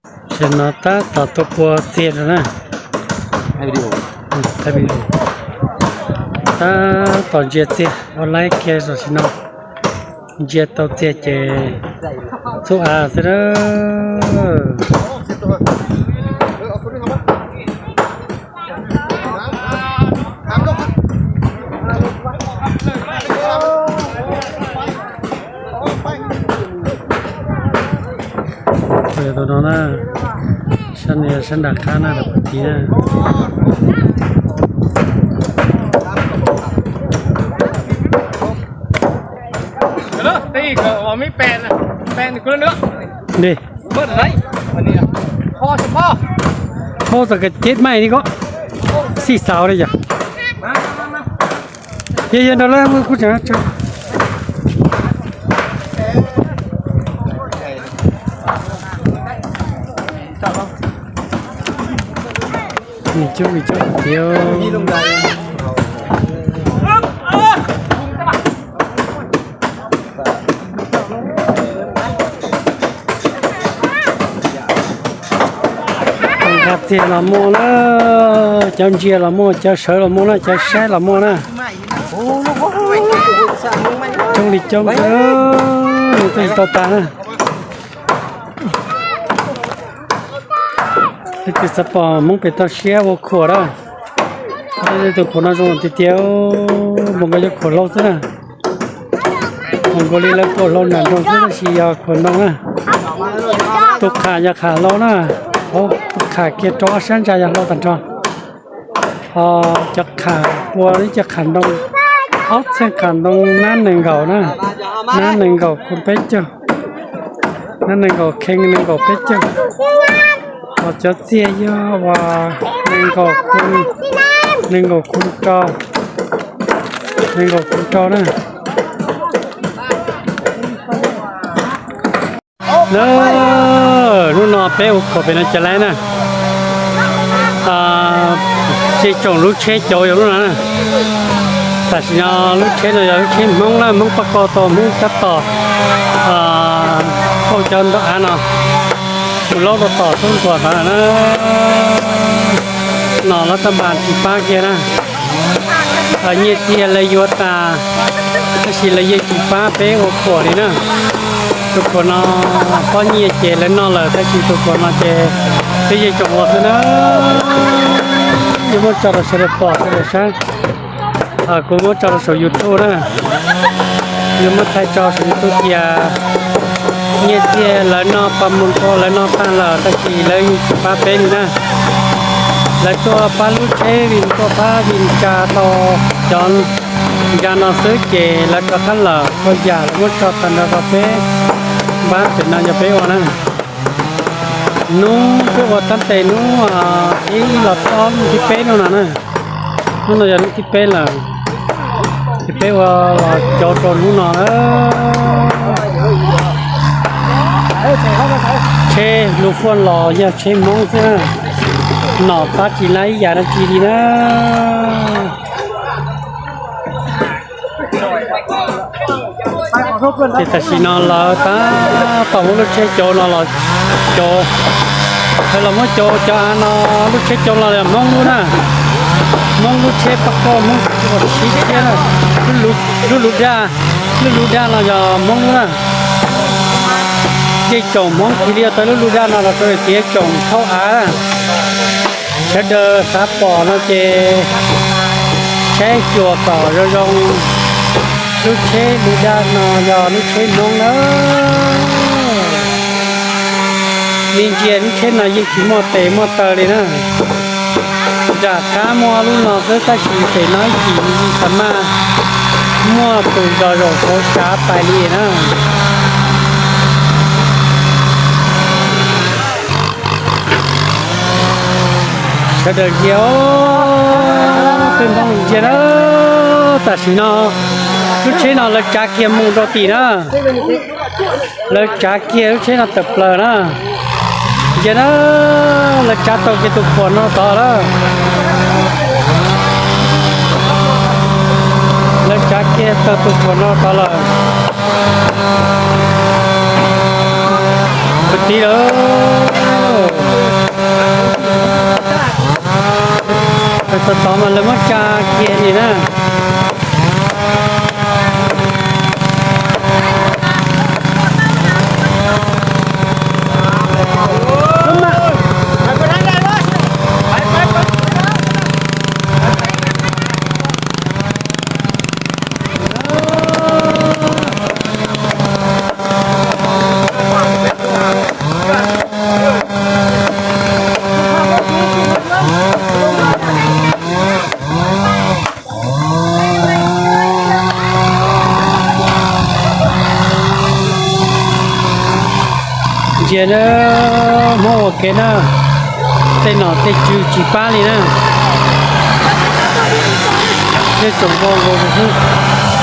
Tam sim no tab tom tuaj pua txiag rau na. Tab tom ntsia txiag, ua laib kiag tam sim no. Ntsia tau txiag ces txhub av xwb na. Tus no na, sab no sab nram qab na, puag tid na. Li, ho txog ka ceb maij li ko, xij xaus li yog. Yog yog nrog lawv kuj tseem. Coob li coob tiag. Nqa txiag los muaj na, cov ntsia los muaj, cov sawv los muaj na, cov saib los muaj na. Coob li coob, nws twb tsis tau tas na. Leej twg xav pom Hmoob pem toj siab ua khuam na, tus khuam no zoo tiag tiag, npaum nkaus cov khuam hlau xwb na. Npaum nkaus li lawv khuam hlau nram nroog xwb tab sis yog khuam ntoo na. Tus qham yog qham hlau na, tus qham kiag rau ob sab ntsa yog hlau tag nrho. Ho cov qham pua ib co qham ntoo, ob txheej qham ntoo nab nees nkaum na, nab nees nkaum kun peb caug, nab nees nkaum kheej nees nkaum peb caug. Ho cov txiag yog uas nees nkaum kun, nees nkaum kun rau, nees nkaum kun rau na. Na, hnub no peb ua khuam pem no cov laib na. Zej tsoom lub tsheb cauv yog lub no na. Tam sim no lub tsheb no yog lub tsheb Hmoob na, Hmoob pab ko tau Hmoob tab tom kauj cov ntoo av no mus laub rau tom tub ntuas ntawd na. No lawv tab npas tsis pab kiag na. Nyiaj txiag lawv yuav tas, tab sis lawv yeej tsis pab peb ua khuam li na. Tus khuam no pob nyiaj ces lawv noj lawm, tab sis tus khuam no ces peb yeej tsoom ua xwb na. Yuav muab tso rau sawv daws pom sawv daws saib. Kuv muab tso rau saum YouTube na. Yuav muab thaij tso saum YouTube tias nyiaj txiag lawv noj pas mus rau lawv noj tag lawm, tab sis lawv yeej tsis pab peb li na. Lawv tuaj pab lub tsheb vim tuaj pab vim tsa tau cov ntsa no xwb ces lawv rov qab lawm, txhua yam lawv muab tso tag nrho rau peb npab pem no yog peb ua na. Hnub peb ua tab tes hnub ib los txog hnub thib peb no no na. Hnub no yog hnub thib peb lawm, ces peb ua los cauv rau hnub no na. Tsheb lus fuaj los yog tsheb Hmoob xwb na, nom pab tsis laib ib yam dab tsi li na. Ces tam sim no lawv tab tom muab lub tsheb cauv no los cauv, lawv los muab cauv cov av no, lub tsheb cauv no yog Hmoob lub na, Hmoob lub tsheb pab ko Hmoob ua siv thiab na. Lub lub daj, lub lub daj no yog Hmoob lub na. Yeej tsoom Hmoob kiag li tau lub lub daj no los rau tias tsoom thauj av na. Sawv daws xav pom no ces saib xyuas kom zoo zoo. Lub tsheb lub daj no yog lub tsheb Hmoob na. Nej ntsia lub tsheb no yeej tsis muaj tes muaj taw li na. Nram qab muaj lub no xwb tab sis pem no ib chim tsis maj muaj tus zos zaum hauv tsav pais li na. Sawv daws ntsia, peb Hmoob ntsia na. Tam sim no lub tsheb no lawv tsav kiag mus rau tim na. Lawv tsav kiag lub tsheb no tawm plaws na. Ntsia na, lawv tsav tau kiag tus khuam no tod lawm. Lawv tsav kiag tau tus khuam no tod lawm. Kwv tij lawm. Tod mas lawv muab tsa kiag li na. Ntsia na, Hmoob ua ke na, tej nom tej tswv tsis pab li na. Yeej tsoom npau nkaus xwb,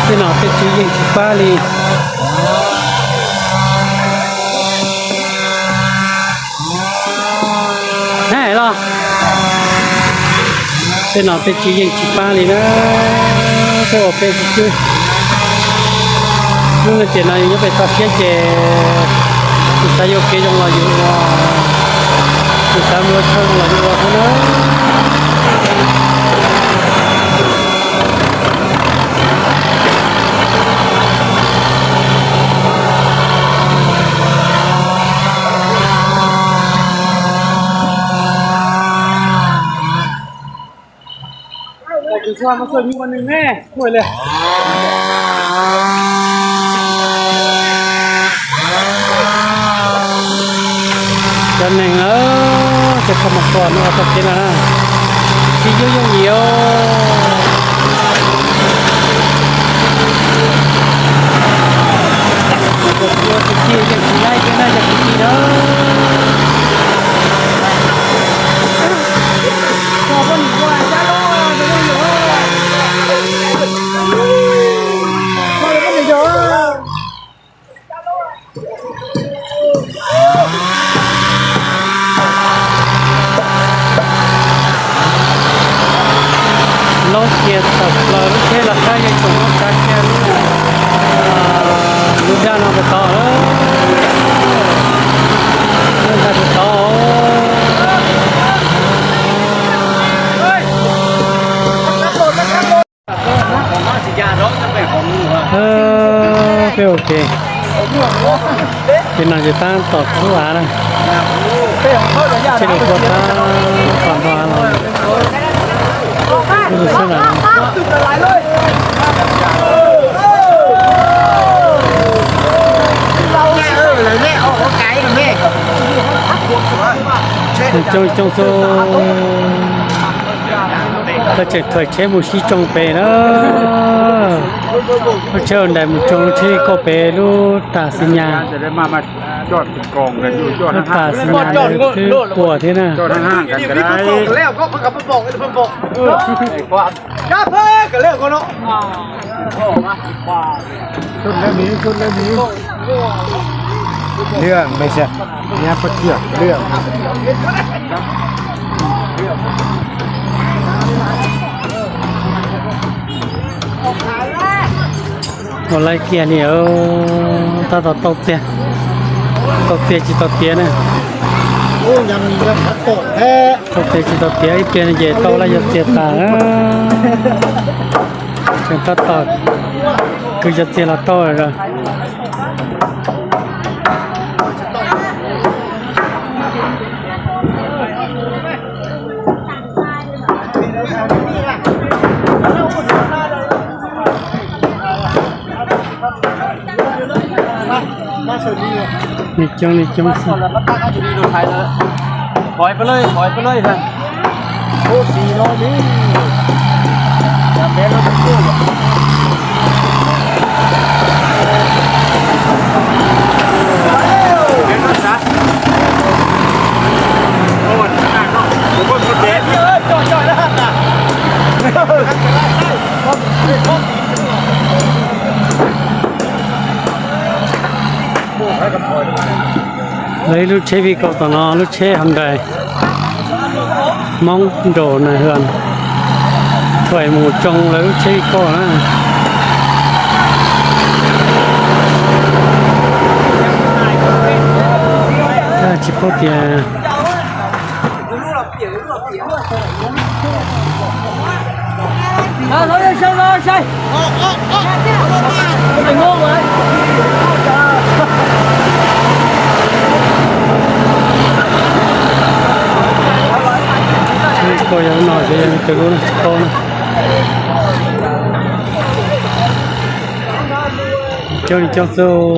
tej nom tej tswv yeej tsis pab li. Hais los, tej nom tej tswv yeej tsis pab li na, peb ua peb xwb xwb. Hnub no ces no yus nyob pem toj siab ces yus xav yuav kev zoo los yus ua, yus xav mus ua tshaj los yus ua xwb na. Cov neeg na, cov kho mas kho no tau kev no na, tsis yooj yooj yim os. Cov kwv tij yeej tsis laib thiab na, cov kwv tij na. Loob kiag tawm plaws lub tsheb los qab yeej tsoom muab tsav kiag lub, lub daj no puas tau, lub daj puas tau. Peb ua ke, ces no ces tab tom txhub av na, tsheb lus kua tab tom nrog av los, lub lus xab na. Coob coob xwb. Koj tseem thauj tsheb mus sib tsoo pem na. Lub tsheb ua ntais mus tsoo lub tsheb kauj pem lub tas xi nyas. Lub tas xi nyas nws twb puas thiab na. Ua laib kiag li, tab tom tau txiag, tau txiag tsis tau tiav na. Tau txiag tsis tau tiav, ib pliag no ces tau laj yog txiag tas na. Tseem tab tom kwv cov txiag los tau lawm. Li coob li coob xwb. Lawv ib lub tsheb vij kaus tom no, lub tsheb Hyundai Hmoob nraum na, hwm, thaum mus tsoo lawv lub tsheb vij kaus na. Tsis paub tias Koj yog no ces yog tus lub no tsis tau na. Cog li cog xwb.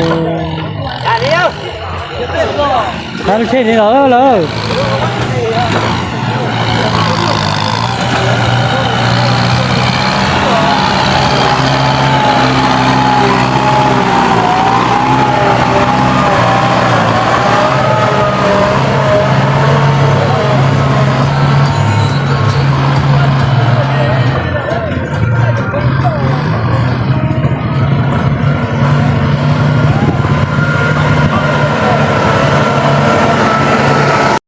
Hab lub tsheb li los lawm.